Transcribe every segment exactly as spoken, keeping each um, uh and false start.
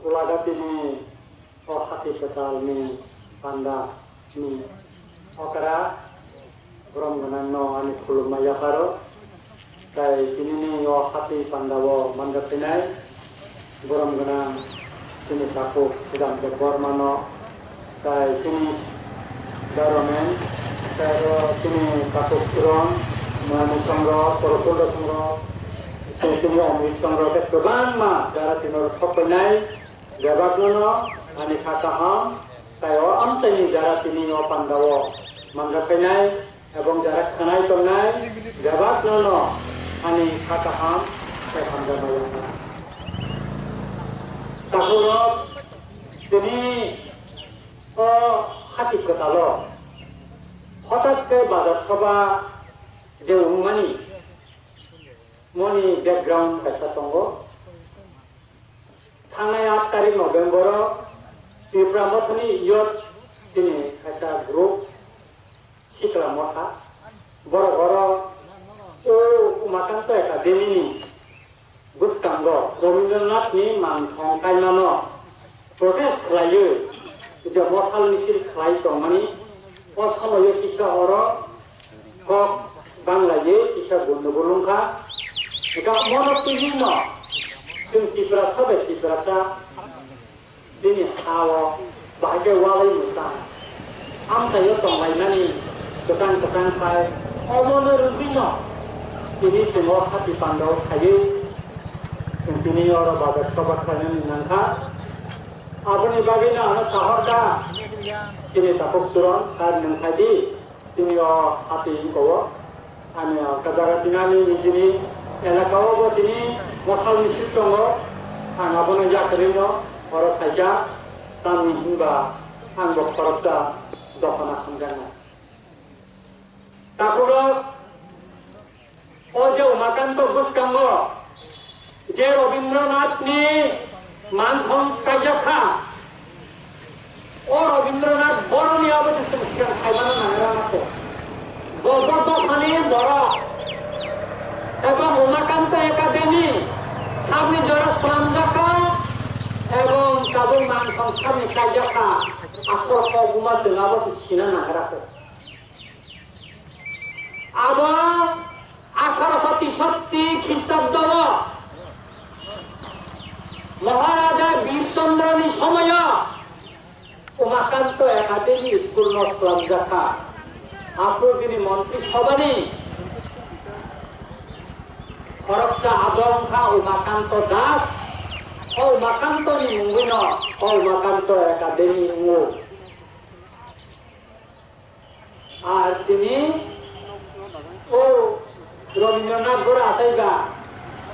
Chulagati ni o hati kwtal ni panda ni okra borom gwnang no ani khulumma yapharo. Tai tini ni o hati panda o manjak phainai borom gwnang chini takhuk Sudam Debbarma no, tai chini government, tai ro chini takhuk Suron, Mani Chongro, Prafullo Chongro, chini Omrit Chongro, tei kwbangma jara tino rok thok phainai. Bebak no no ani kha kaham, tai o amchaini jara tini o panda o manjak phainai, ebong jara khanai tongnai, bebak no no ani kha kaham, tai hamjakma yangna. Takhuk rok, tini o hati kwtal o hothat khe bazar soba je wngmani, moni background kaisa tongo. Thangnai aat tarik November o Tipra Mothani youth chini kaisa group Sikla Motha, borok oro o Umakanto Academy ni bwskango Rabindranath ni manthong kaimano protest khlaiwi je mosal misil khlai tongmani, o somoio kisa oro kok banglaiwi kisa gundugul wngkha. Eka mono twijwino chwng Tiprasa bai Tiprasa chini ha-o bahai khe walai mwsa amchaio tonglainani kwchang kwchang khai omono rwgwino tini chwng o hati pandao khaiwi chwng tini oro bazar soba khlainani nangkha. Aboni bagwino ano sahorkha chini takhuk Suron sir nwng khaidi. Tini o hati wngkha o. Ani ang kajara tinani nijini elaka o bo tini mosal misil tongo. Ang abono yakarwi no oro khaikha. Tamni hinba ang bo khoroksa dophano hamjaknai. Takhuk rok, o je Umakanto bwskango je Rabindranath ni manthong kaijak kha, o Rabindranath boroni abo se chwng siyan khaimano nangra kho. Bo bo dophani borok ebong Umakanto Academy sabni jora slamjak kha ebong tabuk manthong sabni kaijak kha. Asol kok buma chwng abo se sina nangra kho. Abo atharo sho teishoti Khristabdo o Maharaja Bir Chandra ni somoyo Umakanto Academy School no slamjak kha. Aphuru bini Montri Sobhani khoroksa abo wngkha Umakanto Das. O Umakanto ni mungwi no o Umakanto Academy wngo. Ar tini o Rabindranath Bora asaiba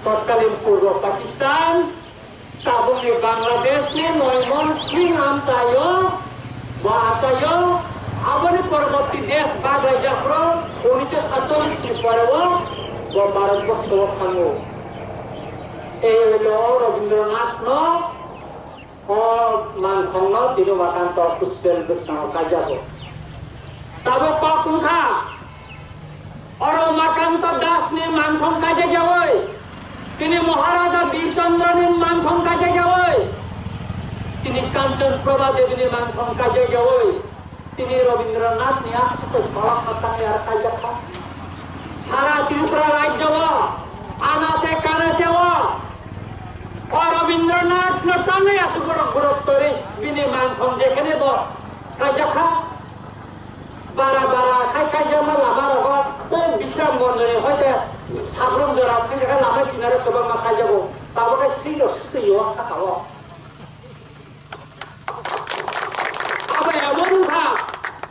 totkalin Purbo Pakistan, tabukni Bangladesh ni Moymon Singh amchaio, bo achaio, aboni porborti desh baglaijak phro unisho satcholish ni pore o bo Bharat borsho o thango. Ei hwlo o Rabindranath no O manthongno tini Umakanto hostel bwskango kaijago. Tabuk kok wngkha, oro Umakanto Das ni manthong kaijak yaui, tini Maharaja Bir Chandra ni manthong kaijak yaui, tini Kanchan Prabha Devi ni manthong kaijak yaui, tini Rabindranath ni aswk kolok no tangwi aro kaijak kha. Sara Tripura rajyo o, anache kanache o, O Rabindranath no tangwi aswk borok borok torwi bini manthong jekhene bo kaijakha. Bara bara khai kaijakma lama rogo o Bishram Mondoli hoite Sabrum jora thangjakha lama kinaro kwbangma kaijago. Tabukhe sri rok swtwi o saka o. Abo emon wngkha,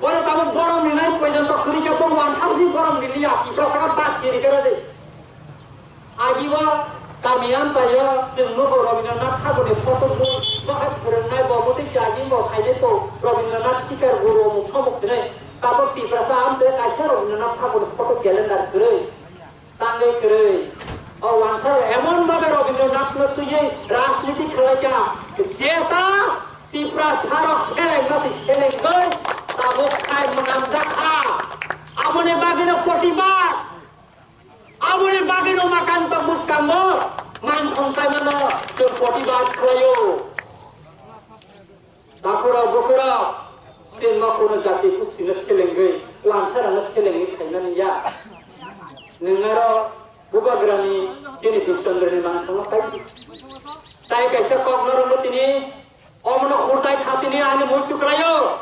bono tabuk borom rinai porjonto kwrwi khe bo wansam si borom riliya. Tiprasa khe bak siri khe rw di. Agibo kami amchaio chwng nugo Rabindranath Thakurni photo bo, bo hai phwrwngnai bo, bo tei se agini bo khainai to Rabindranath Sikar Guru omuk somuk hinwi. Tabuk Tiprasa amchaio kaisa Rabindranath Thakurni photo calendar kwrwi tangwi kwrwi. O wansaro emon bhabe Rabindranathno twiwi rajniti khlaikha, jeta Tiprasarok selengma se selengwi tabuk khai mwnamjak kha. Aboni bagwino protibad. Aboni bagwi Umakanto bwskango manthong kaimano chwng protibad khlaio. jati gustino selengwi, wansarano selengwi khainani ya. Nwng aro bubagrani chini Bishondroni mangthangno khaidi. Tai kaisa kok norokno tini omono khurjai satini ani muitu kwlaio.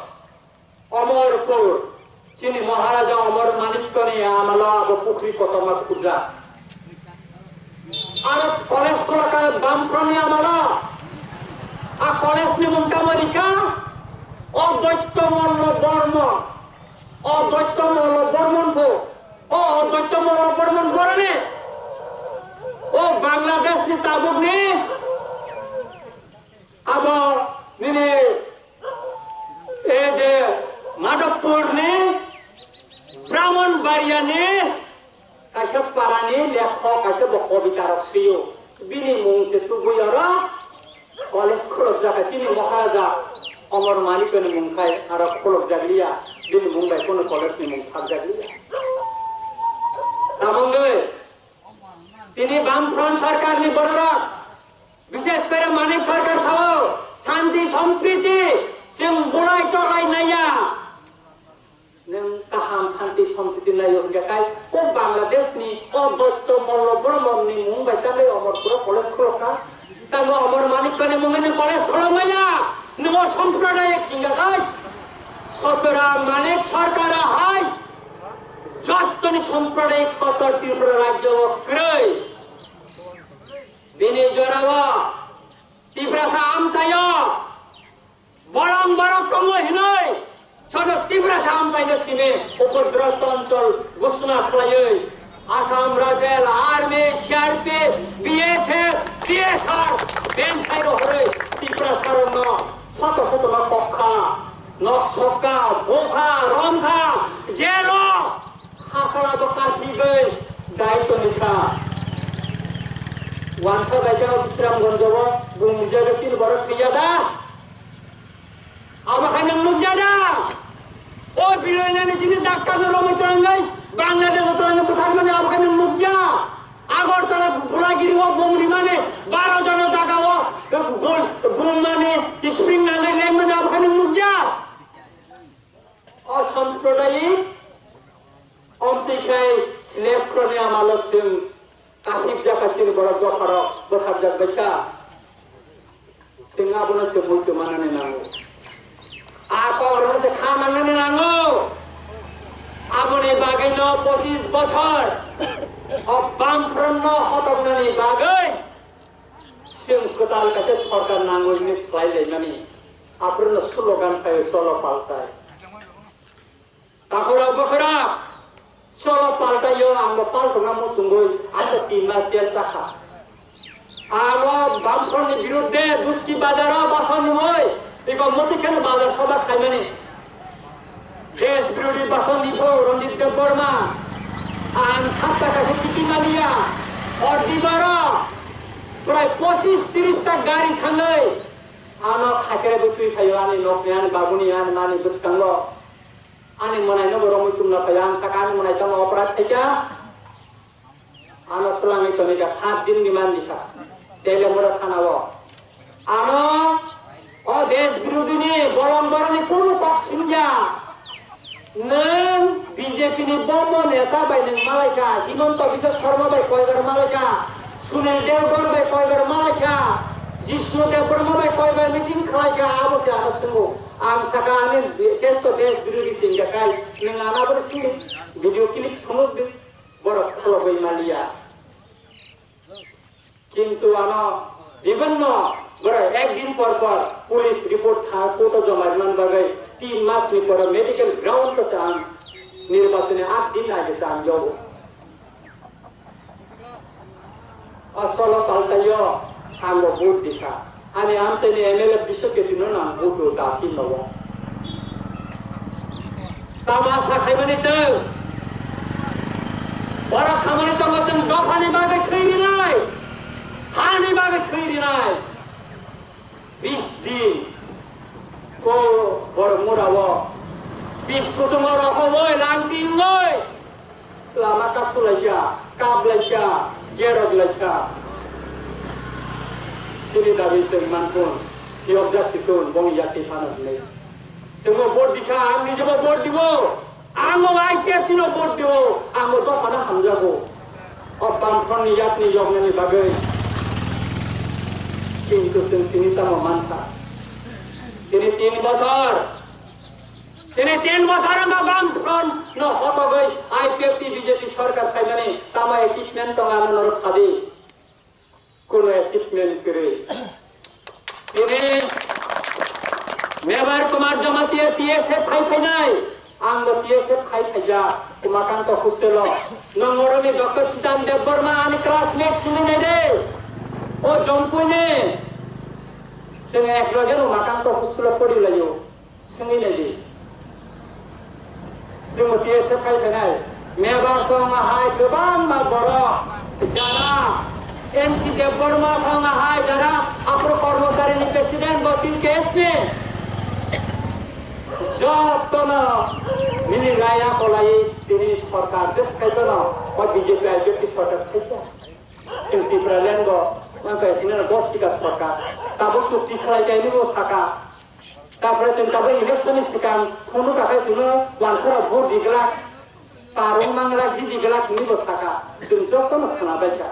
Omorpur, chini Maharaja Omor Manikyani amalo abo pukhri kotorma khurjak. Aro college khulaka Bamfrontni amalo, a college ni mung tamo rikha, Advaitya Malla Barman, Advaitya Malla Barman bo, o Advaitya Malla Barman borani, o Bangladesh ni tabuk ni, abo nini e je Madhavpur ni, Brahmanbaria ni, kaisa para ni lekhok, kaisa bo kobita rok swiyo. Bini mung se tubui oro college khulok jaka chini Maharaja Omor Manikya ni mung khai aro khulok jak liya. Bini mung bai kono college ni mung phak jak liya. Tamongoi tini Bamfront sarkar ni bororok, bishes kore Manik sarkar sao, shanti sompriti, chwng bulai toklai naiya. Nwng kaham shanti sompriti naiyo hingkha khai, o Bangladesh ni o Dotto Mollo Bormon ni mung bai tanglai Omorpuro college khulokha. Tango Omor Manikya ni mungwi nwng college khulok maya. Nwng o somprodayak hingkha khai, Sotora Manik sarkar hai jottoni somprodayak kotor Tripura rajyo o kwrwi. Bini jorao Tiprasa amchaio bolong borok tongo hinoi, joto Tiprasa amchaino simi upodrosto onchol gusuna khlaiwi Assam Rifle, Army, C R P F, B S F, T S R, bensai rohorwi Tiprasa rokno soto soto no kokha, nok sokha, bokha, romkha, jelo. Hakala bo kartigwi dai tonikha. Wansa bai khe Bisramganj o bung jaga chini borok thwiya da. Abo khe nwng nukya da. O biloinani chini daktar no romwi twlangwi Bangladesh o twlangwi bwtharmani abo khe nwng nukya. Agartala Bulagiri o bung rimani baro jona jaga o bul-, bumani spring nangwi lengmani abo khe nwng nukya. O samprodayik omtwi khai slave khoroknwi amalo chwng kahik jaka chini borok dopharok bwkharjak bai kha. Chwng abono se muitu manani nango. A kokrokno se kha manani nango. Aboni bagwino pochis bochor o Bamfront no hotoknani bagwi Chwng kwtal kaisa sorkar nango hwnwi swlai laimani. Aphuru no slogan khaio cholo paltai. Takhurok bwkhwrok cholo paltaio, ang bo paltongna muchungwi ang bo tin mas jail chakha. Abo Bamfront ni birudde Duski Bazar o basonimwi eko muti kheno bazar soba khaimani. Desh birodhi basondipo Ranjit Debbarma, ang sapta kaisa titi maliya, o dibaro prai pochis tiris ta gari thangwi ano khakere bo twi phaio ani nokni, ani babuni, ani mani bwskango, ani mwnaino bo romwi tungna phaio, ang saka ani mwnai tamo operate khaikha. Ano twlangwi tongwi kha, sat din ni manjikha. Tei le mura thana o. Ano o desh birodhi ni bolong borok ni kunu kok singya. Nwng B J P ni bomo neta bai nwng malaikha, Himanta Biswa Sarma bai koibar malaikha, Sunil Deodar bai koibar malaikha, Jishnu Debbarma bai koibar meeting khalaikha, abo se ano swngo. Ang saka ani kesto desh birodhi singya kai, nwng ano abo sing video clip phunuk di. Borok kholobwi maliya. Kintu ano bibinno borok ek din por por police report tha court o joma rwna bagwi tin mas ni pore medical ground o se ang nirbachoni aat din age se ang yogo. O cholo paltaio ang bo vote dikha. Ani amchaini M L A Biswakirtino nang budu dasi nogo. Tama sa khaimani chwng. Borok samani tongo chwng dophani bagwi thwi rinai. Hani bagwi thwi rinai. Bis din. Ko borok mura o. Bis kutungo rokowoi langtingoi. Lama kasulaikha, kaplaikha, geroklaikha. Chini dabi chwng mankun, phiyokjak si tun, bong yakti phano hwnwi. Chwngbo vote dikha, ang nijebo vote dibo, ang o I P F T no vote dibo, ang o dophano hamjago. O Bamfront ni yakni yoknani bagwi. Kintu chwng tini tamo mankha? Tini tin bosor, tini tin bosor wngkha Bamfront no hotogwi I P F T B J P sorkar phaimani tamo achievement tong ano norok sadi? Kono achievement kwrwi. Tini Mebar Kumar Jamatia T S F khai phainai, angbo T S F khai phaijak, Umakanta hostel o. Nongoroni Doctor Chitan Debbarma ani classmate sini nai de. O Jompui ni. Chwng ek loge Umakanta hostel o pori laio. Swngwi naidi. Chwngbo T S F khai phainai. Meba song hai kwbangma borok jara N C Debbarma song hai jara aphuru kormochari ni president bo tin case ni jotono nini raya kolai tini sorkar just khai phano o B J P I P F T sorkar khai kha. Chwng Tipraland bo mangkai sini bo sika sorkar tabuk chukti khlai kaini bo saka. Tapore chwng tabuk election ni swkang phone rwkha khe chwngno wansarok vote di glak, tarung mang glak, jidi glak hinwi bo saka. Chwng jotono khwna bai kha.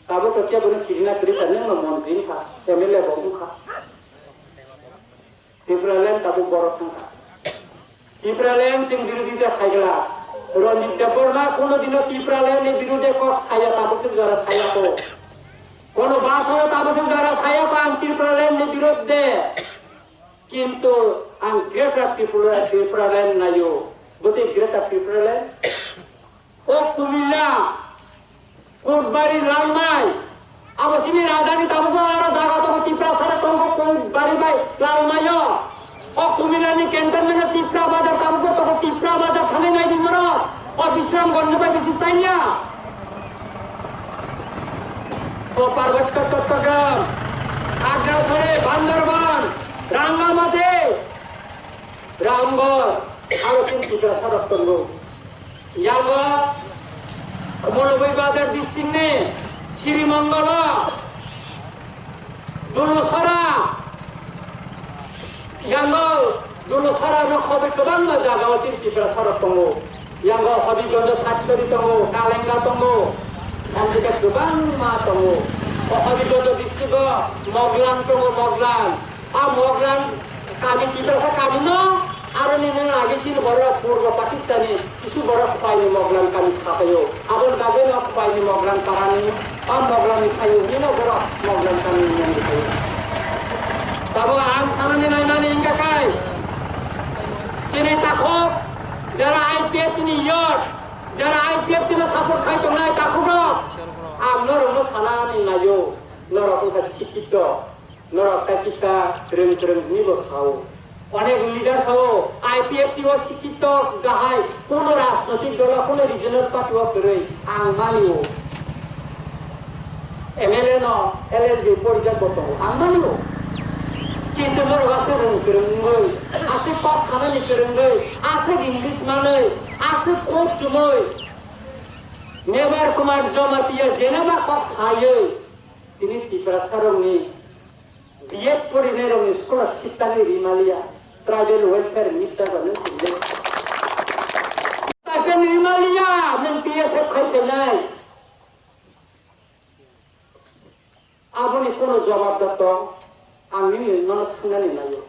Tabuk to kebono kirina kwrwi kha, nwng no montri wngkha, M L A bo wngkha. Tipraland tabuk borok thangkha. Tipraland chwng birodita khai glak. Ranjit Debbarma kono dino Tipraland ni birode kok saya, tabuk se jora saya ko. Kono basao tabuk se jora saya ko ang Tipraland ni birode. Kintu ang Greater Tripura, Tipraland naio. Bwtwi Greater Tipraland? O Kumila, Kotbari, Lalmai. Abo chini rajani tabukbo aro jaga tongo Tiprasa rok tongo Kotbari bai Lalmaio. O Kumila ni cantonment o Tipra Bazar tabukbo tongo Tipra Bazar thangwi naidi norok. O Bisramganj ni bai bisi chaya. O Parbotya Chattogram, Khagrasari, Bandarban, Rangamati, Ramgarh, aro chini Tiprasa rok tongo. Yango Moloboi Bazar district ni Srimongolo, Dulusora, yango Dulusora no khobwi kwbangma jaga o chini Tiprasa rok tongo. Yango Hobirganj Satchari tongo, Kalenga tongo, Sanjika kwbangma tongo. O Hobirganj district o Moglan tongo, Moglan. A Moglan kami Tiprasa kami no, aro nini lagi chini borok Purbo Pakistani, kisu borok Khwaini Moglan kami khapayo. Aboni bagwi no Khwaini Moglan parani, a Moglan ni khayo, nino borok Moglan kami ni yang khayo. Tabo ang sanani naimani wngkha kai, chini takhuk, jara I P F T ni youth, jara I P F T no support khai tongnai takhuk rok, ang norok no sanani naio, norok wngkha sikito. Norok tei kisa kwrwng kwrwng hwnwi bo sao. Onek leader sao, I P F T o sikito gahai, kono rajnotik dolo, kono regional party o kwrwi, ang mani o. M L A no L L B porijak bo tongo, ang mani o. Kintu norok aswk rwng kwrwng wngwi, aswk kok sanani kwrwngwi, aswk English manwi, aswk kok chumwi. Mebar Kumar Jamatia jenaba kok saywi, tini Tiprasa rokni B Ed porinai rokni scholarship tangwi rimaliya, tribal welfare minister ba nwng sindi. Stipend rimaliya, nwng T S F khai phainai. Aboni kono jawab da tong, ang nini nono swngnani naio.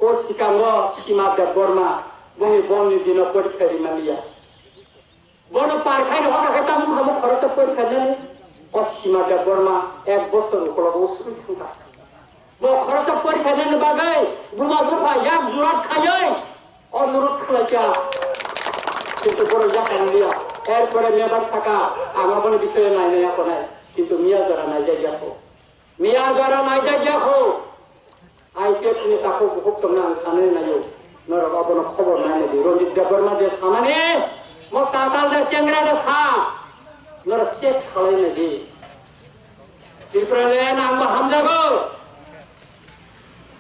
O sikango Sima Debbarma, boni bongni dino porikha rimaliya. Bono par khai rw kha khe tamo kha bo khoroksa porikha nani. O Sima Debbarma ek bosor ukologo usui thangkha. Bo khoroksa porikha nani bagwi buma bupha yak jurat khaiwi onurut khlaikha. Kintu borok yakarliya. Erpore mebar saka, ang aboni bisoyo nainai yakonai. Kintu miya jora naijak yako. Miya jora naijak yako. I P F ni takhuk bukhuk tongna ang sanwi naio. Norok abono khobor nai naidi. Ranjit Debbarma je sanani, mo tatal de chengra de sa. Norok check khalai naidi. Tripura le nang ma hamjago.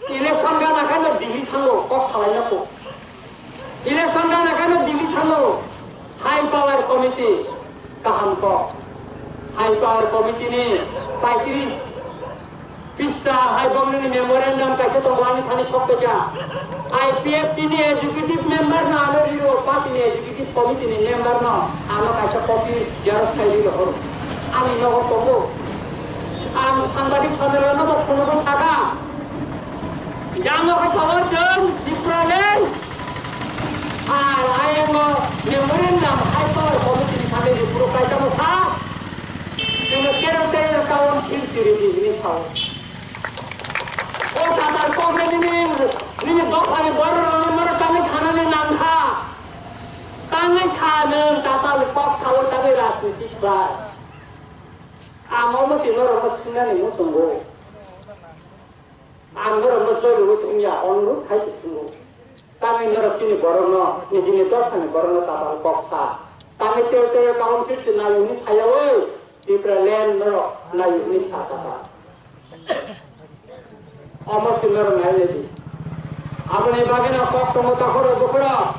Election gana khe no Delhi thango, kok salai na ko. Election gana khe no Delhi thango. High power committee kaham kok. High power committee ni paitris Minister hai bongni memorandum kaisa tongo ani thani sok pekha. I P F T ni executive member no ano riro, party ni executive committee ni member no ano kaisa copy xerox khai riro horo. Ani nogo tongo. Ang sangbadik samelo no bo phone bo saka. Yang no kaisa o chwng Tipraland. Ar ayang o memorandum hai power committee ni thani ripuro kaisa mo sa. Chwngno tero tero kawan sil siri di hini sao. O tatar kok nini, nini dophani borok rok nini norok tangwi sanani nangkha. Tangwi sa nwng tatar kok sao tangwi rajnitik bai. Ang omo se norokno swngnani muchungo. Ang norokno joirogo swngya, onurudh khai se swngo. Tangwi norok chini borokno, nijini dophani borokno tatal kok sa. Tangwi tei tei council se naiyungni sayaui, Tipraland norok naiyungni sa tatal. Omo se norok nai ledi. Aboni bagwino kok tongo takhoro bukhoro.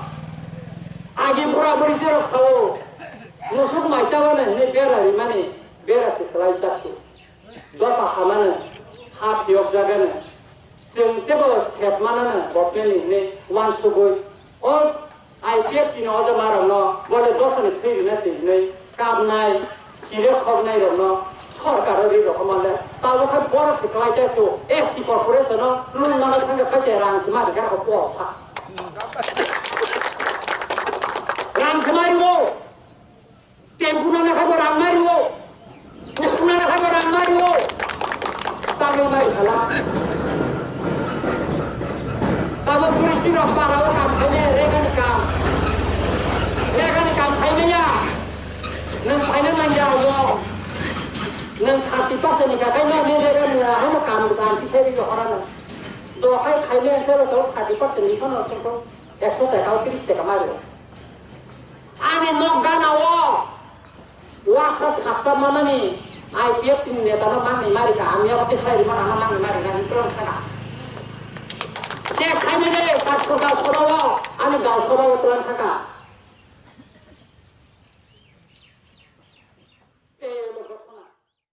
Agi bura buri jerok sao. Musuk mai chabani hinwi bera rimani, bera se kwlai chasi. Dopa hamano, ha phiyokjagano, chwng teibo sep manano, bopneni hinwi uansugwi, o I P F T ni ojamarokno bole dophani thwi rwna se hinwi kapnai, chire khoknairokno sorkaro ri rokma le, tabuk khe borok se kwlai chai se o, S T corporation o lung mano thangkhe kaichai rang se ma rwkha kok sa. Rang se ma rwo. Tempu nana khai bo rang mari o. Pusuk nana khai bo rang mari o. Tamo mari khala. Tamo polisi rok para o kam khai ne rega ni kam. Rega ni kam khai ne ya. Nang khai ne nang ya yo. Nang thirty percent ni ka khai ne rega ni ha no kam kam ki sai ri hora na. Do khai khai ne se ro thirty percent ni kono to. Ekso taka o tris taka mari o. Ani nok gana o waksa satta manani I P F T ni neta no mangni mari ka, ang yabo te khlai rima nang mangni mari na, ni tong sana. Che khaimene sakto ka soba o, ani ga soba o tong thaka.